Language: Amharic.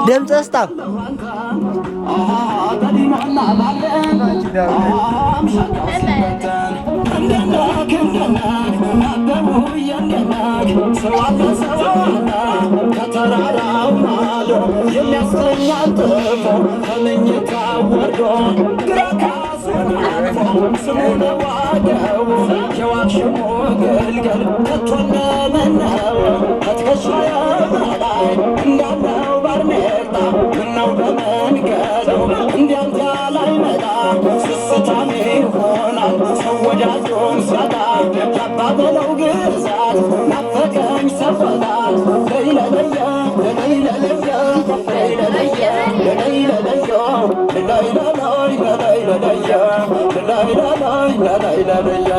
ድምፅ ስጣው። ከተራራው ማዶ የሚያስተኛል ጥፎ ከመኝታ ወርዶ ግራ ካሱን አልፎ ስሙ ለዋገው የዋክሽሞ ግልገል ከቶ ለምነው ከትከሻዬ በላይ እንዳለው ባርኔጣ ምነው በመንገዱ እንዲያንተ ላይመጣ ስስታም ይሆናል ሰው ወዳጁን ሲያጣ ያባበለው ግዛት ናፈቀኝ ሰፈታ ለይለለየ ለይለለየ ለይለለየ ለይለለየ ለይለለየ ለይለለየ ለይለለየ።